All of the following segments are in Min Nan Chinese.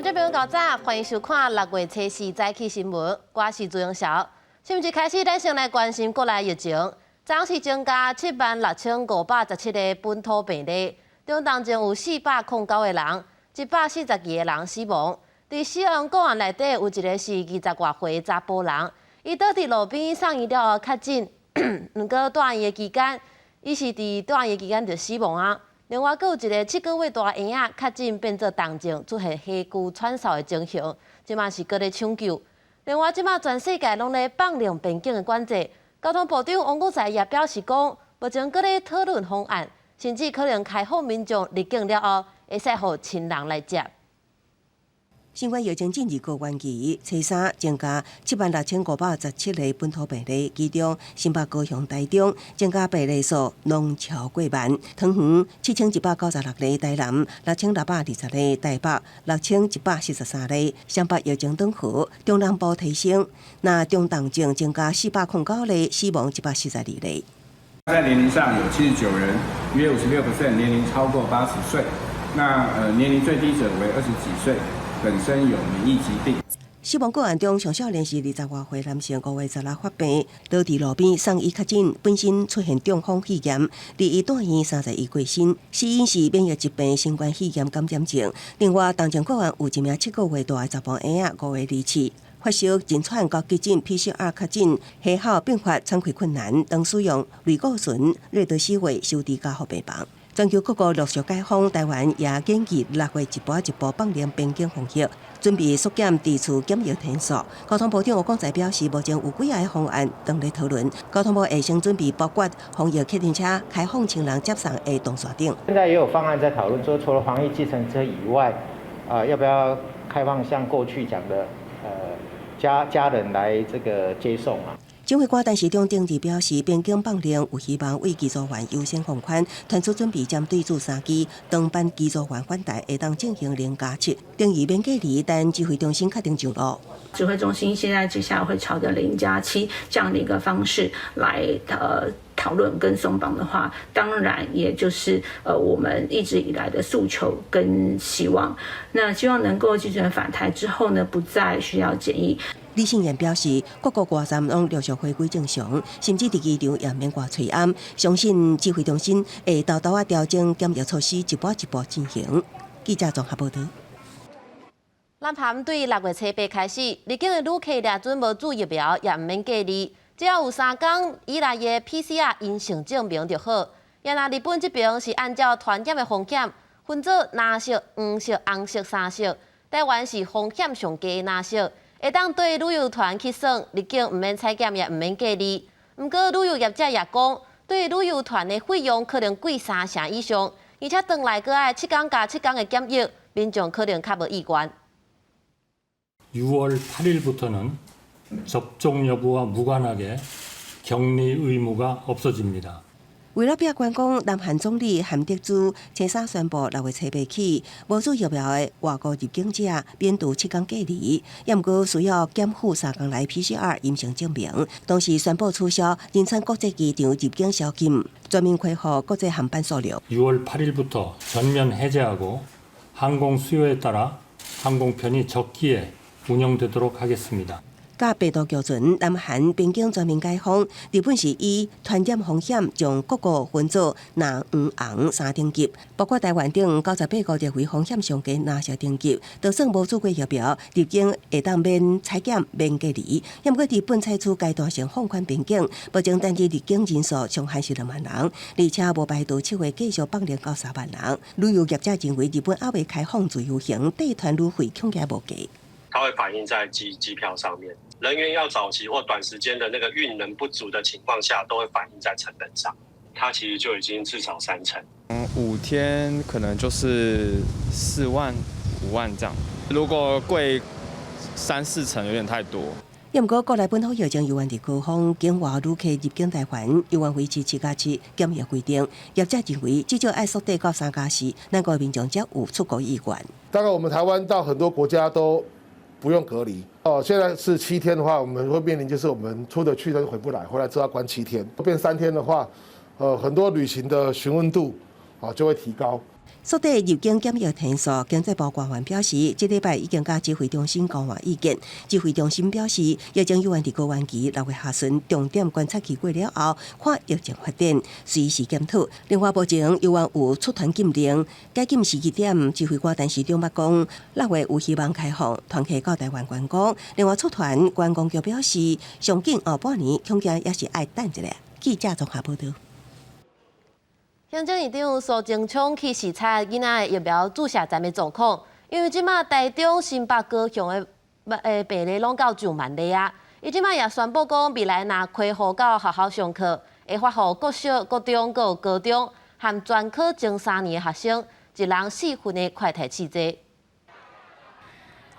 觀眾朋友早歡迎收看六月初四早起新聞，我是朱永曉。新聞一開始，咱先來關心國內疫情。昨是增加76,517個本土病例，中當中有409個人，142個人死亡。佇死亡個案內底有一個是二十外歲查埔人，伊倒佇路邊送醫了後確診，毋過住院的期間，伊是佇住院期間就死亡啊。另外，閣有一個7個月大嬰仔確診變做重症，出現氣拘喘嗽的情形，這馬是閣咧搶救。另外，這馬全世界攏咧放寬邊境的管制，交通部長王國材也表示講，目前閣咧討論方案，甚至可能開放民眾入境了後，會使予親人來接。新冠疫情進入高原期，初三增加76,517個本土病例，其中新北、高雄、台中增加病例數攏超過萬，桃園7196例，台南6620例，台北6143例，雙北疫情轉好，中南部提升，那中重症增加409例，死亡142例。在年齡上有79人，約56% 年齡超過80歲，那年齡最低者為20幾歲。本身有免疫疾病。死亡個案中，上少年是二十外歲男性，5月16發病，倒佇路邊送醫確診，本身出現中風肺炎，佇伊住院31過身，死因是免疫疾病新冠肺炎感染症。另外，重症個案有一名7個月大的查埔嬰仔，5月24發燒、真喘、到急診 PCR 確診，氣喉併發喘氣困難，當使用類固醇、瑞德西韋收治加護病房。全球各國陸續解封，台灣也建議六月一步一步放寬邊境防疫，準備縮減地區檢疫天數。交通部長王國材表示，目前有幾个方案當咧討論。交通部會先準備包括防疫客運車開放親人接送的動線等。現在也有方案在討論，說除了防疫計程車以外，啊，要不要開放像過去講的，家人來這個接送啊？指揮官陳時中頂日表示，邊境放令有希望為機組員優先放寬，團隊準備針對注三劑長班機組員返台會當進行0加7，等於免隔離，但指揮中心確定上路。指揮中心現在接下來會朝着0加7這樣的一個方式來討論跟鬆綁的話，當然也就是我們一直以來的訴求跟希望。那希望能夠機組員返台之後呢，不再需要檢疫。李信賢表示，各國外站攏陸續回歸正常，甚至佇機場也免掛喙罨。相信指揮中心會沓沓仔調整檢疫措施，一步一步進行。記者綜合報道。南韓對六月初八開始，入境的旅客若準無注疫苗，也毋免隔離，只要有3工以內的 PCR 陰性證明就好。也若日本這邊是按照傳染的風險分做藍色、黃色、紅色三色，台灣是風險上低的藍色，會當對旅遊團去耍，入境毋免採檢，也毋免隔離。毋過旅遊業者也講，對旅遊團的費用可能貴三成以上，而且轉來閣愛七工加七工的檢疫，民眾可能較無意願。 6월 8일부터는 접종 여부와 무관하게 격리 의무가 없어집니다. 為了拼觀光，南韓總理韓德洙星期三宣布，六月初八起，無注疫苗的外國入境者免除七工隔離，也毋過需要檢附三工內 PCR 陰性證明。同時宣布取消仁川國際機場入境宵禁，全面恢復國際航班數量。 6월 8일부터 전면 해제하고 항공 수요에 따라 항공편이 적기에 운영되도록 하겠습니다. 佮病毒共存，南韓邊境全面解封。日本是以傳染風險將各國分做藍、黃、紅三等級，包括台灣等98個列為風險上低藍色等級。就算無注過疫苗，入境會當免採檢、免隔離。毋過日本採取階段性放寬邊境，目前單日入境人數上限是2萬人，而且無排除7月繼續放寬到3萬人。旅遊業者認為日本猶未開放自由行，帶團旅費恐驚無價。它會反映在機票上面，人員要找齊或短時間的那個運能不足的情況下，都會反映在成本上。它其實就已經至少三成。5天可能就是4萬5萬這樣，如果貴三四成，有點太多。也毋過國內本土疫情猶原佇高峰，境外旅客入境台灣猶原維持7加7檢疫規定。業者認為至少愛縮短到3加4，咱國民眾才有出國意願。大概我們台灣到很多國家都不用隔離哦，現在是七天的話，我們會面臨就是我們出得去但是回不來，回來之後要關七天。變3天的話，很多旅行的詢問度啊就會提高。縮短入境檢疫天數，經濟部官員表示，這禮拜已經佮指揮中心交換意見。指揮中心表示，疫情猶原佇高原期，6月下旬重點觀察期過了後，看疫情發展，隨時檢討。另外，目前猶原有出團禁令，解禁時機點，指揮官陳時中捌講，6月有希望開放團客到台灣觀光。另外，出團觀光局表示，上緊後半年恐驚也是愛等一下。記者綜合報導。行政院長蘇貞昌去視察囡仔疫苗注射站的狀況，因為這馬台中、新北、高雄的病例攏到上萬例啊。伊這馬也宣布講，未來若恢復到學校上課，會發予國小、國中、閣有高中和專科前3年的學生，一人四份的快篩試劑。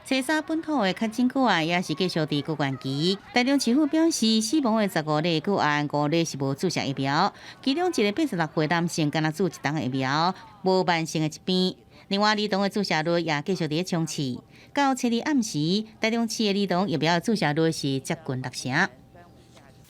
初三本土的確診個案也是繼續佇高原期。台中市府表示，死亡的15例個案，5例是無注射疫苗，其中一個86歲男性敢若注一針疫苗，無慢性的疾病。另外，兒童的注射率也繼續佇衝刺。到初二暗時，台中市的兒童疫苗注射率是接近六成。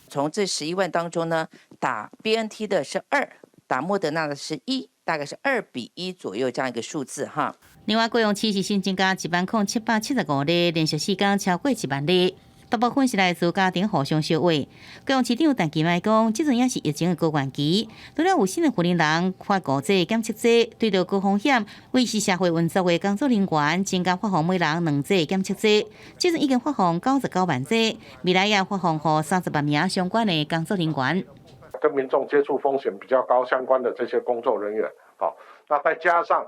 從這11萬當中呢，打 BNT 的是2，打莫德納的是1，大概是2比1左右這樣一個數字哈。另外，高雄市是新增加10,775例，連續4天超過1萬例，大部分是來自家庭互相相話。高雄市長陳其邁講，這陣也是疫情的高原期，除了有新的雲林人發五劑檢測劑，對著高風險維持社會運作的工作人員，增加發放每人兩劑檢測劑。這陣已經發放99萬劑，未來也發放予30萬名相關的工作人員。跟民眾接觸風險比較高相關的這些工作人員，好，那再加上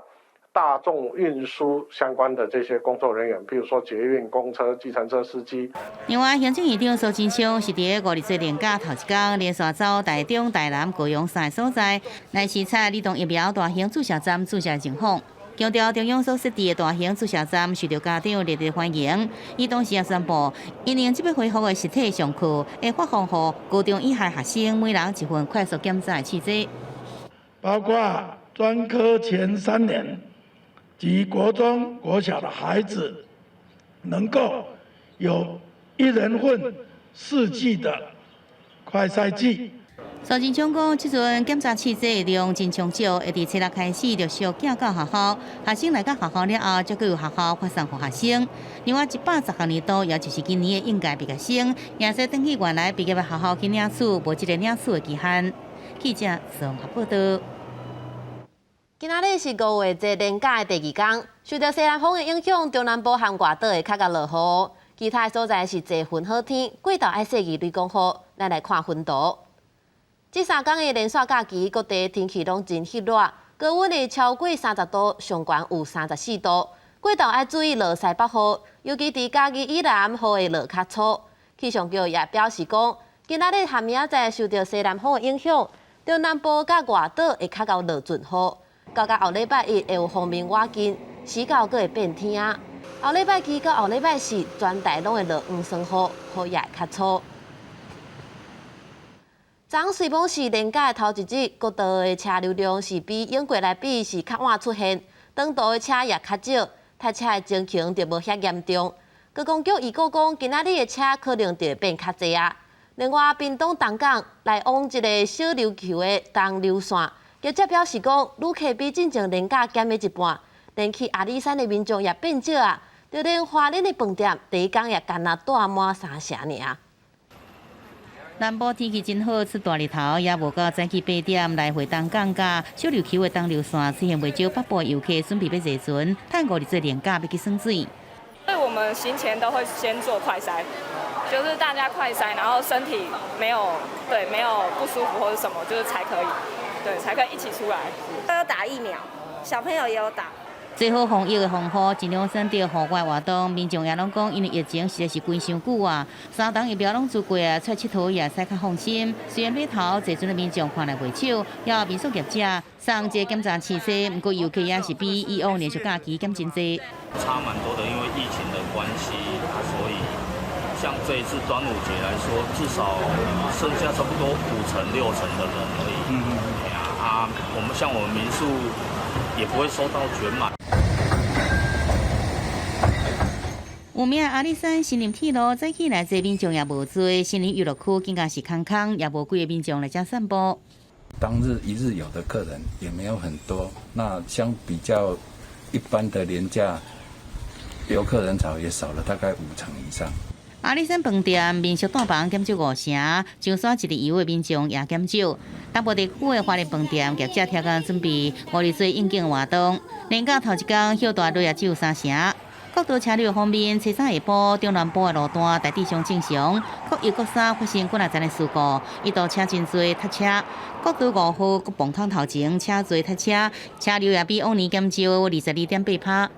大眾運輸相關的這些工作人員，譬如說捷運、公車、計程車司機。另外，行政院長蘇貞昌是佇五日節連假頭一工，連續走台中、台南、高雄三個所在來視察兒童疫苗大型注射站注射情況，強調中央所設置的大型注射站受到家長熱烈歡迎。伊同時也宣布，因應這擺恢復的實體上課，會發放予高中以下學生每人一份快速檢查的試劑，包括專科前3年及國中、國小的孩子，能夠有一人份四劑的快篩劑。蘇貞昌講，這陣檢查試劑量真充足，會佇初六開始陸續寄到學校，學生來到學校了後，才閣由學校發送予學生。另外，110學年度，也就是今年的應屆畢業生，也使轉去原來畢業的學校去領取，無這個領取的期限。記者綜合報導。今仔日是五月節連假的第二工，受著西南風的影響，中南部和外島會較𠢕落雨，其他所在是濟雲好天，過晝愛細意雷公雨。咱來看雲圖。這3工的連續假期，各地天氣攏真翕熱，高溫會超過30度，上懸有34度。過晝愛注意落西北雨，尤其佇嘉義以南，雨會落較粗。氣象局也表示講，今仔日和明仔載受著西南風的影響，中南部佮外島會較𠢕落陣雨。到到後禮拜一會有鋒面倚近，時到閣會變天。後禮拜二到後禮拜四，全台攏會落黃霜雨，雨也會較粗。昨雖罔是連假的頭一日，國道的車流量是比往過來比是較晚出現，長途的車也較少，塞車的情形就無遐嚴重。觀光局預估講，今仔日的車可能就會變較濟啊。另外，屏東東港來往一个小琉球的東琉線，業者表示講，旅客比進前連假減了一半，連去阿里山的民眾也變少啊，就連花蓮的飯店，第一工也干焦帶滿三成爾。南部天氣真好，出大日頭，也無到早起8點來回東港佮小琉球的東琉線出現袂少北部遊客準備欲坐船，趁五日做連假欲去耍水。所以我們行前都會先做快篩，就是大家快篩，然後身體沒有對沒有不舒服或者什麼，就是才可以，對，才可以一起出來。都有打疫苗，小朋友也有打。做好防疫的防護，盡量選擇戶外活動。民眾也攏講，因為疫情實在是關傷久啊，三針疫苗攏注過啊，出來𨑨迌也會使較放心。雖然碼頭坐船的民眾看來袂少，也有民宿業者送這檢查試劑，毋過遊客也是比以往連續假期減真濟。差蠻多的，因為疫情的關係，所以像這一次端午節來說，至少剩下差不多5成6成的人而已。啊，我們像我們民宿也不會收到全滿。有名阿里山森林鐵路早起來坐民眾也無濟，森林遊樂區更加是空空，也無幾个民眾來遮散步。當日一日遊的客人也沒有很多，那相比較一般的連假，遊客人潮也少了大概5成以上。阿里山飯店民宿住房減少5成，象山一日遊的民眾也減少。東部地區的花蓮飯店業者跳工準備五日節應景活動，連假頭一工歇大落也只有3成。國道車流方面，初三下晡中南部的路段大致上正常。國一、國三發生幾若層的事故，一度車真濟塞車。國道5號國磅空頭前車濟塞車，車流也比往年減少22.8%。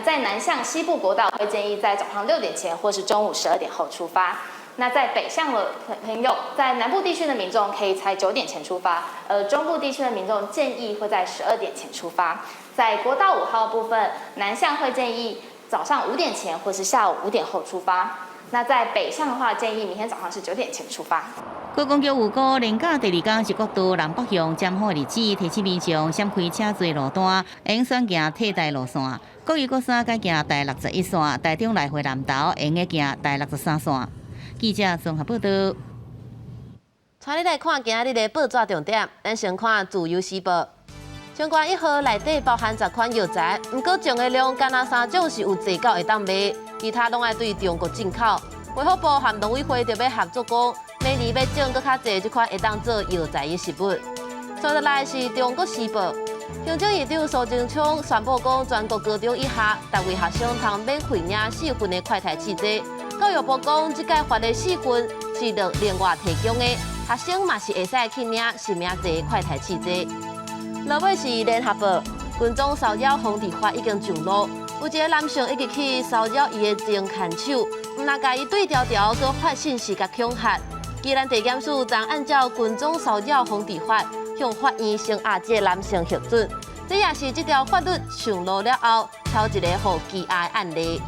在南向西部國道會建議在早上6點前或是中午12點後出發。那在北向的朋友，在南部地區的民眾可以在9點前出發，而中部地區的民眾建議會在12點前出發。在國道5號部分，南向會建議早上5點前或是下午5點後出發。那在北向的話，建議明天早上是9點前出發。觀光局預估，連假第二天是國道南北向尖峰的日子，提醒民眾閃開車濟路段，會選行替代路線。國一、國三改行台61線，台中來回南投會用行台63線。記者綜合報道。帶你來看今日的報紙重點，咱先看《自由時報》。清冠1號內底包含10款藥材，毋過種的量干焦三種是有濟到會當賣，其他攏愛對中國進口。衛福部和農委會就欲合作講，明年欲種閣較濟這款會當做藥材的食物。接落來是《中國時報》，行政院長蘇貞昌宣布講，全國高中以下，逐位學生通免費領四份的快篩試劑。教育部講，這擺發的四份是另外提供的，學生嘛是會使去領實名制的快篩試劑。落尾是聯合報，軍種騷擾防治法已經上路，有一个男性一直去騷擾伊的前牽手，毋但共伊對牢牢，閣發信息共恐嚇。宜蘭地檢署昨按照軍種騷擾防治法，向法院聲押這个男性核准，這也是這條法律上路了後，頭一个予羈押的案例。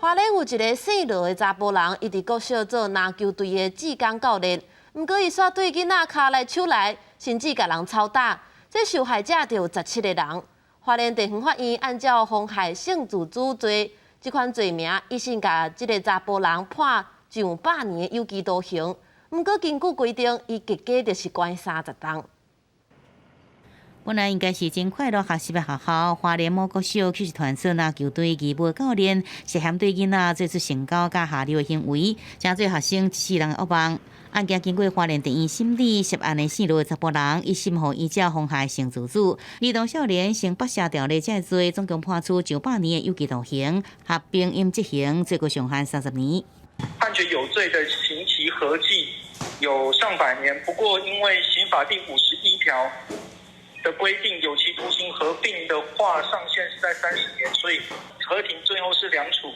花蓮有一个姓羅的查埔人，伊佇國小做籃球隊的志工教練，毋過伊煞對囡仔跤來手來，甚至共人操打。這受害者就有17個人。花蓮地方法院按照妨害性自主罪這款罪名，一審共這个查埔人判上百年的有期徒刑。毋過根據規定，伊極低就是關30冬。本來應該是真快樂學習的學校，花蓮某國小卻是傳出籃球隊義務教練涉嫌對囡仔做出性交佮下流的行為，成做學生一世人的噩夢。案件經過花蓮地院審理，涉案的姓羅的查埔人，一審予依照妨害性自主、兒童少年性剝削條例這個罪，總共判處上百年的有期徒刑，合併應執行最高上限30年。判決有罪的刑期合計有上百年，不過因為刑法第51條的規定，有期徒刑合併的話，上限是在30年，所以合庭最後是量處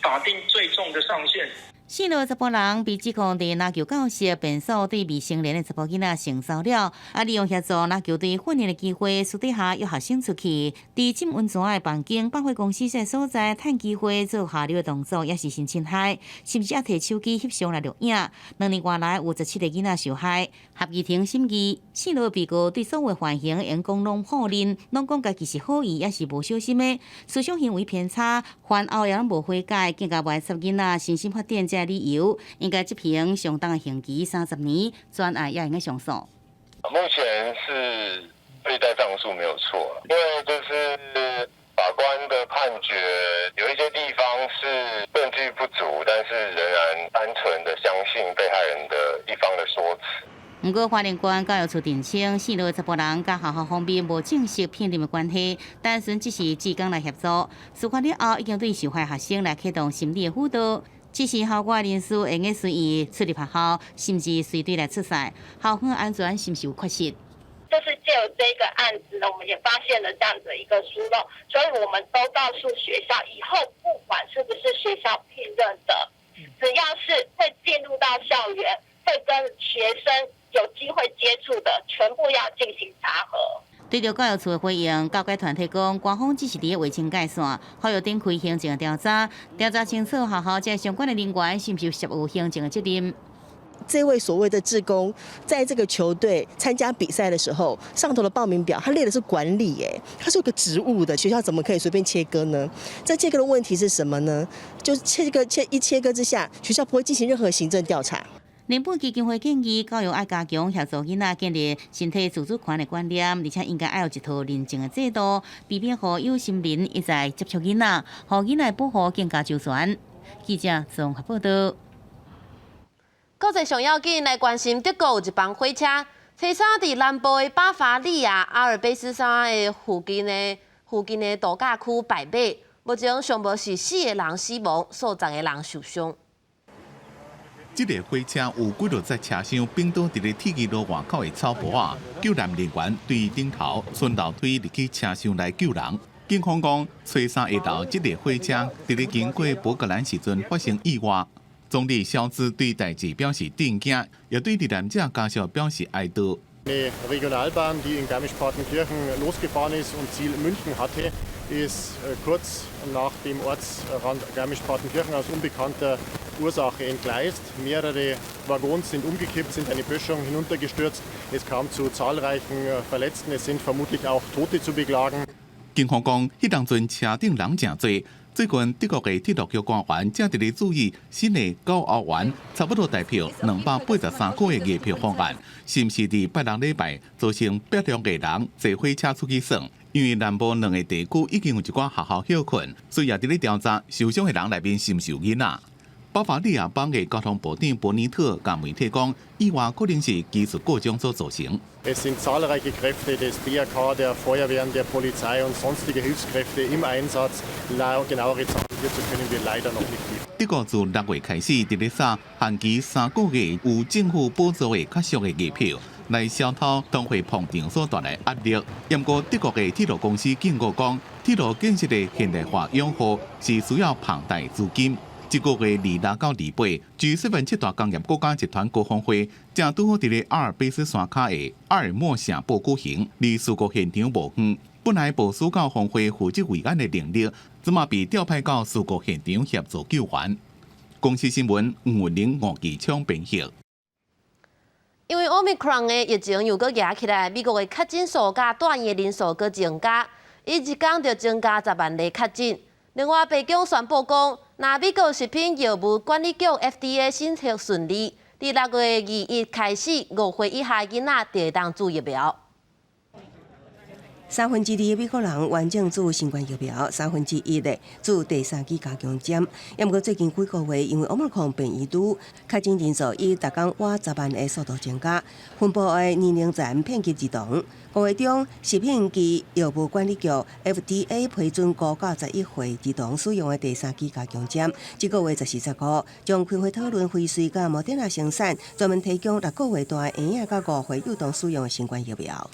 法定最重的上限。姓羅查埔人被指控佇籃球教室便所對未成年的查埔囡仔性騷擾，啊，利用協助籃球隊訓練的機會，私底下約學生出去，佇浸溫泉的房間、百貨公司這所在，趁機會做下流的動作，也是性侵害，甚至也提手機翕相來錄影。2年外來有17個囡仔受害。合議庭審議，姓羅被告對所有犯行應講攏否認，攏講家己是好意，也是無小心的，思想行為偏差，犯後也攏無悔改，更加歪曲囡仔身心發展這理由，應該執行相當的刑期30年，專案也應該上訴。目前是對待上訴沒有錯，因為就是法官的判決有一些地方是證據不足，但是仍然單純的相信被害人的一方的說辭。毋過，花蓮縣教育處澄清，姓羅查埔人佮學校方面無正式聘任的關係，單純只是志工來協助。事發了後，已經對受害學生來啟動心理的輔導。只是校外人士會用隨意出入學校，甚至隨隊來出賽，校方安全是毋是有缺失？就是借由這個案子呢，我們也發現了這樣子一個疏漏，所以我們都告訴學校，以後不管是不是學校聘任的，只要是會進入到校園，會跟學生有機會接觸的，全部要進行查核。對著教育處的回應，教改團體講，官方只是佇咧劃清界線，學校展開行政調查，調查清楚學校這相關的人員是毋是涉有行政的責任。這位所謂的志工，在這個球隊參加比賽的時候，上頭的報名表，他列的是管理，哎，他是有個職務的，學校怎麼可以隨便切割呢？這切割的問題是什麼呢？就是切割切一切割之下，學校不會進行任何行政調查。聯本基金會建議教育愛加強協助囡仔建立身體自主權的觀念，而且應該愛有一套認證的制度，避免予有心人一再接觸囡仔，予囡仔保護更加周全。記者綜合報道。國際上要緊來關心，德國有一班火車，初三佇南部的巴伐利亞阿爾卑斯山的附近的度假區敗馬，目前上無是四個人死亡，數十個人受傷。這個火車有幾落節車廂反倒佇咧鐵路外口的草坡仔，救援人員對頂頭循樓梯入去車廂內救人。警方講，初三下晝，這個火車佇咧經過博格蘭時陣發生意外。總理蕭茲對代誌表示震驚，也對罹難者家屬表示哀悼。 Eine Regionalbahn, die in Garmisch-Partenkirchen losgefahren ist und Ziel München hatte, ist kurz nach dem Ortsrand Garmisch-Partenkirchen aus unbekannter Ursache entgleist. Mehrere Waggons sind umgekippt, sind eine Böschung hinuntergestürzt. Es kam zu zahlreichen Verletzten. Es sind vermutlich auch Tote zu beklagen. 警方講，彼當陣車頂人誠濟。最近德國的鐵路局官員正佇咧注意新的9歐元，差不多台票283塊的月票方案，是毋是佇拜六禮拜造成百量的人坐火車出去耍？因為南部兩个地區已經有一寡學校歇睏，所以也佇咧調查受傷的人內面是毋是有囡仔。巴伐利亞邦的交通部長伯尼特共媒體講，意外可能是技術故障所造成。 Es sind zahlreiche Kräfte des BRK, der Feuerwehren, der Polizei und sonstige Hilfskräfte im Einsatz. Genauere Zahlen hierzu können wir leider noch nicht liefern. 德國自6月開始，佇咧掃限期3個月有政府補助的較俗的月票，來消除通貨膨脹所帶來壓力。毋過德國的鐵路公司警告講，鐵路建設的現代化養護是需要龐大資金。這個月26到28，G7 七大工業國家集團高峰會正拄好佇咧阿爾卑斯山跤的阿爾默城堡舉行，離事故現場無遠。本來部署到峰會負責維安的能力，這馬被調派到事故現場協助救援。公視新聞吳文玲、吳繼昌編譯。因為 Omicron 的疫情又閣夯起來，美國的確診數佮住院的人數閣增加，伊一工就增加10萬例確診。另外，白宮宣布講，若美國食品藥物管理局 FDA 審核順利，佇6月21開始，5歲以下囡仔就會當注疫苗。三分之二的美國人完整注新冠疫苗，三分之一的注第三劑加強針。毋過最近幾個月，因為奧密克戎變異株，確診人數以逐工倚10萬的速度增加，分布的年齡層遍及兒童。5月中，食品及藥物管理局 FDA 批准5到11歲兒童使用的第三劑加強針。這個月14號，將開會討論輝瑞佮莫德納生產專門提供6個月大嬰仔佮5歲幼童使用的新冠疫苗。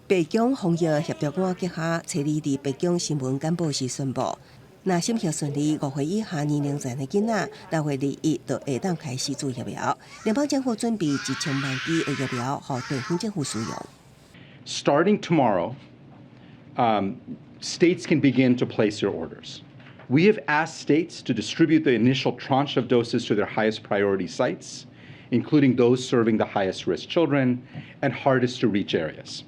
白宮防疫協調官傑哈，初二佇白宮新聞簡報時宣布，若審核順利，5歲以下年齡層的囡仔，6月21就會當開始注疫苗。聯邦政府準備1000萬劑的疫苗，予地方政府使用。 Starting tomorrow, states can begin to place their orders. We have asked states to distribute the initial tranche of doses to their highest priority sites, including those serving the highest risk children and hardest to reach areas.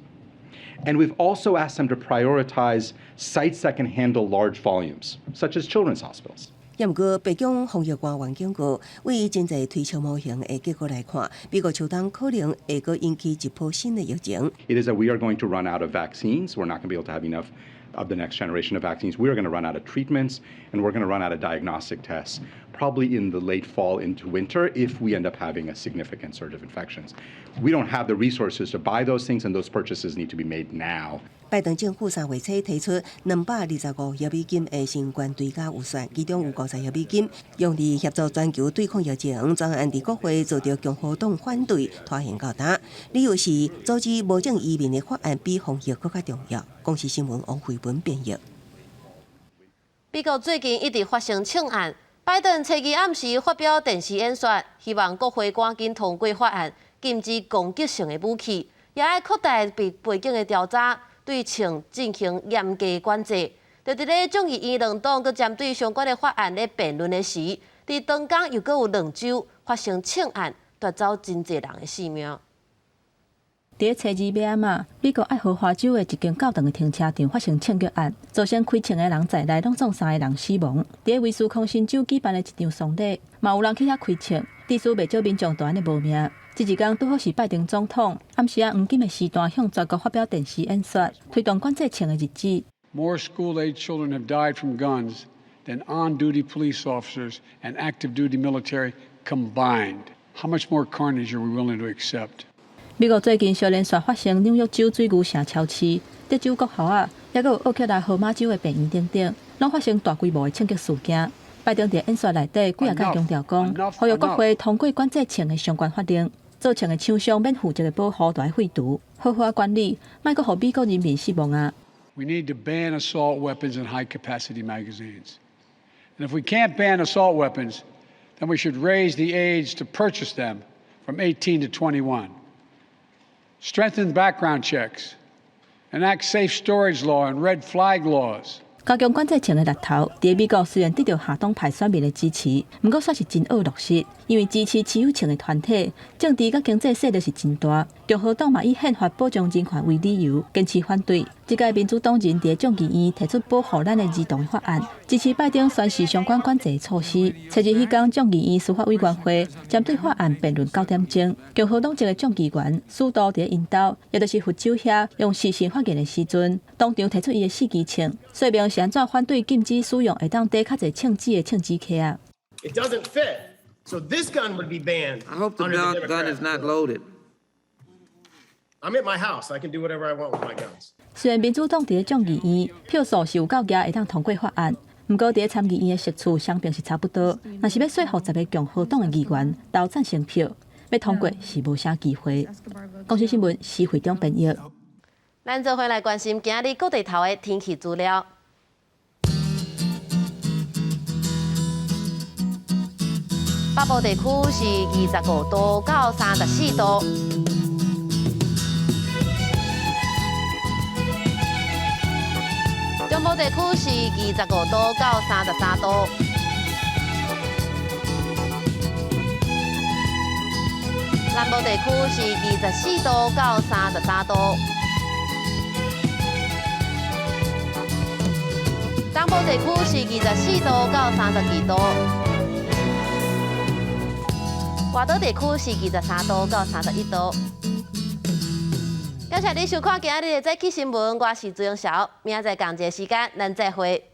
And we've also asked them to prioritize sites that can handle large volumes, such as children's hospitals. 毋過，白宮防疫官員警告，對真濟推測模型的結果來看，美國秋冬可能會閣引起一波新的疫情。 It is that we are going to run out of vaccines. We're not going to be able to have enough of the next generation of vaccines. We are going to run out of treatments, and we're going to run out of diagnostic tests, probably in the late fall into winter if we end up having a significant surge of infections. We don't have the resources to buy those things, and those purchases need to be made now. 拜登政府3月初提出225億美金的新冠追加預算，其中有50億美金用來協助全球對抗疫情。專案佇國會遭著共和黨反對，拖延到今。理由是阻止無證移民的法案比防疫閣較重要。公視新聞王慧文編譯。美國最近一直發生槍案，拜登初二暗時發表電視演說，希望國會趕緊通過法案，禁止攻擊性的武器，也愛擴大背景的調查，對槍進行嚴格管制。就佇咧眾議院兩黨閣針對相關的法案咧辯論的時，佇當工又閣有兩州發生槍案，奪走真濟人的性命。佇咧初二尾暗仔，美國愛荷華州的一間教堂的停車場發生槍擊案，造成開槍的人在內攏總三个人死亡。佇咧威斯康辛州舉辦的一場喪禮，嘛有人去遐開槍，致使袂少民眾就按呢無命。這一工拄好是拜登總統暗時仔黃金的時段向全國發表電視演說，推動管制槍的日子。 More school-age children have died from guns than on-duty police officers and active-duty military combined. How much more carnage are we willing to accept? 美國最近接連續發生紐約州水牛城超市、德州國校仔，抑閣有奧克拉荷馬州的病院等等，攏發生大規模的槍擊事件。拜登佇演說內底幾仔擺強調講，呼籲國會通過管制槍的相關法令，做槍的廠商免負責的保護著愛廢除，好好仔管理，莫閣予美國人民失望啊！ We need to ban assault weapons and high-capacity magazines. And if we can't ban assault weapons, then we should raise the age to purchase them from 18 to 21. Strengthen background checks, enact safe storage law and red flag laws. 加強管制槍的力頭，佇美國雖然得著下黨派選民的支持，毋過煞是真惡落實，因為支持持有槍的團體，政治佮經濟勢力是真大。共和黨嘛以憲法保障人權為理由，堅持反對。這屆民主黨人佇眾議院提出保護咱的兒童的法案，支持拜登宣示相關管制措施。初二彼工，眾議院司法委員會針對法案辯論9點鐘，共和黨籍的眾議員司徒佇𪜶兜，也就是佛州遐用視訊發言的時陣，當場提出伊的四支槍，說明是按怎反對禁止使用會當貯較濟槍支的槍支盒仔。 It doesn't fit, so this gun would be banned. I hope the gun is not loaded. I'm at my house. I can do whatever I want with my guns. 雖然民主黨佇咧眾議院票數是有夠額會當通過法案，毋過佇咧參議院的席次相並是差不多。若是欲說服10个共和黨的議員投贊成票，欲通過是無啥機會。公視新聞施會長編譯。咱做伙來關心今日各地頭的天氣資料。北部地區是25度到34度。中部地區是25度到33度。南部地區是24度到33度。東部地區是24度到32度。外島地區是23度到31度。感謝你收看今仔日的早起新聞，我是朱永韶，明仔載仝一个時間，咱再會。